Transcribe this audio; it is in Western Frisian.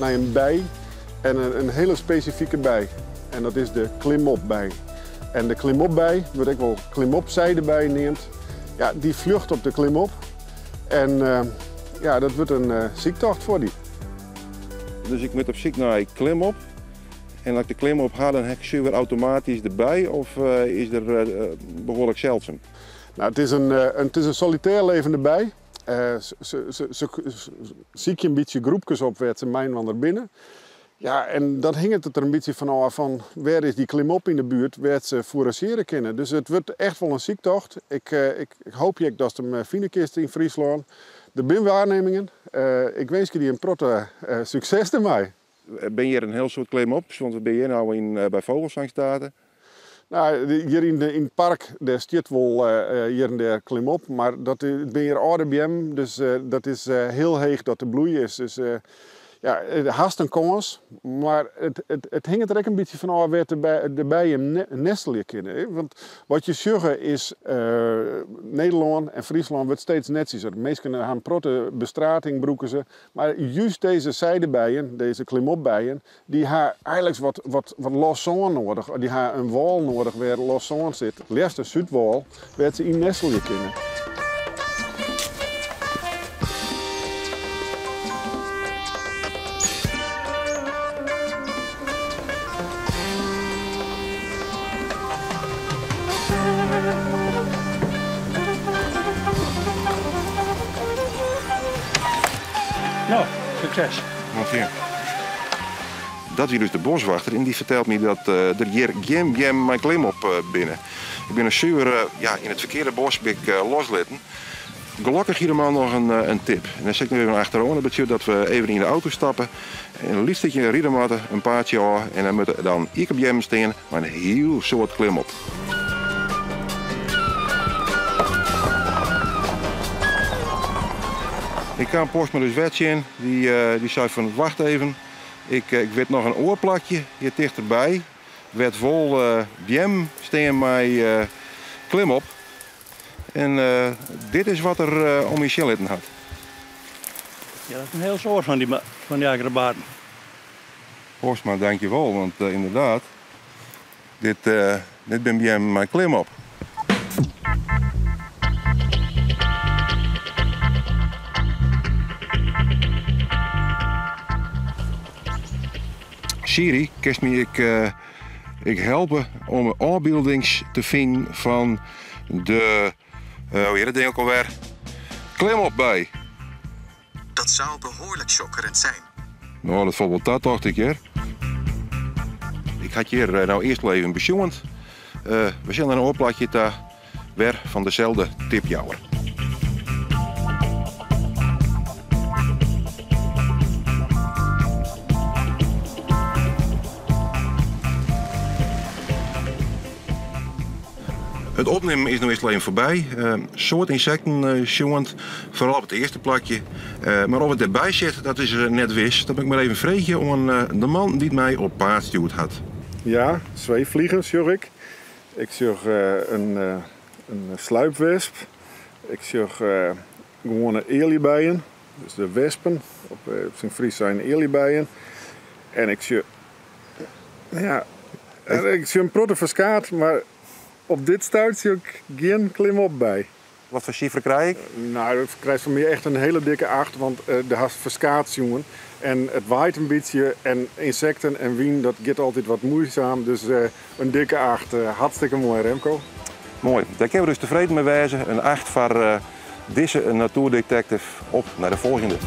nei in bij en in hiele spesifike bij. En dat is de klimopbij. En de klimopbij, wurdt ek wol klimopzijdebij neamd, ja, dy fljocht op de klimop. En ja, dat wurdt in syktocht foar dy. Dus ik moat op syk nei klimop. En as ik de klimop ha, dan ha ik suver automatysk de bij of is der behoarlik seldsum? Nou, it is in solitêr levende bij. Se sykje in bytsje groepkes op wêr't se mei-inoar binne. Ja, en dat hinget it der in bytsje fan ôf fan wêr is dy klimop yn de buert wêr't se foerazjearje kinne. Dus it wurdt echt wol in syktocht. Ik hoopje ek datst him fine kinst yn Fryslân. Der binne waarnimmingen. Ik winskje dy in protte sukses dermei. Binne hjir in hiel soad klimops, want we binne hjir no by Fogelsanghstate. Nou, hjir yn it park dêr stiet wol hjir en dêr klimop, mar dat binne hjir âlde beammen, dus dat is hiel heech dat de bloei is. Dus ja, hast in kâns, mar it hinget der ek in bytsje fan ôf wêr't de bijen nestelje kinne. Hè? Want wat je sjogge is, Nederlân en Fryslân wurdt steeds netsjeser. Minsken ha in protte bestrating, brûke se. Mar just dizze zijdebijen, dizze klimopbijen, dy ha eigenlik wat los sân nedich. Dy ha in wâl nedich wêr los sân sit, leafst in súdwâl, wêr't se yn nestelje kinne. No, sukses. Oant Dat wie dus de boswachter en dy fertelt my dat der hjir gjin beammen mei klimop binne. Ik bin in suver, ja, yn it ferkearde bosk bin ik loslitten. Gelokkich hie de man noch in tip. En dêr sit ik no even achteroan. Dat betsjut dat we even yn de auto stappe en in lyts stikje ride moatte, in paadsje ôf en dan moatte dan ikebeammen stean mei in hiel soad klimop. Ik kaam Postma dus wer tsjin. Dy sei fan wacht even, ik wit noch in oar plakje hjir tichterby wêr't wol beammen stean mei klimop. En dit is wat er om my sjen litten hat. Ja, dat is in hiel soad fan dy akrobaten. Postma, dankjewol, want ynderdaad, dit binne beammen mei klimop. Siri, kinst my ek helpe om ôfbyldings te finen fan de, hoe hjit dat ding ook alwer? Klimopbij. Dat zou behoorlijk shockerend zijn. No, dat falt wol ta, tocht ik hear. Ik ha hjir no earst wol even besjoend. We sille nei in oar plakje ta, wer fan deselde tipjouwer. It opnimmen is no earst even foarby. Soad ynsekten sjoend, foaral op it earste plakje. Mar oft it derby sit, dat is net wis. Dat moat ik mar even freegje oan de man dy't my op paad stjoerd hat. Ja, zweefvliegen sjoch ik. Ik sjoch in sluipwesp. Ik sjoch gewoane ealjebijen, dus de wespen, op syn Frysk sein ealjebijen. En ik sjoch, ja, ik sjoch in protte ferskaat, mar op dit stuit sjoch ik gjin klimop by. Wat foar sifer krij ik? Nou, do krijst fan my echt in hiele dikke 8, want do hast ferskaat sjoen. En it waait in bytsje en ynsekten en wyn, dat giet altyd wat muoisaam. Dus in dikke 8. Hartstikke moai, Remco. Moai. Dêr kinne we dus tefreden mei wêze. In 8 foar dizze natoerdetective. Op nei de folgjende.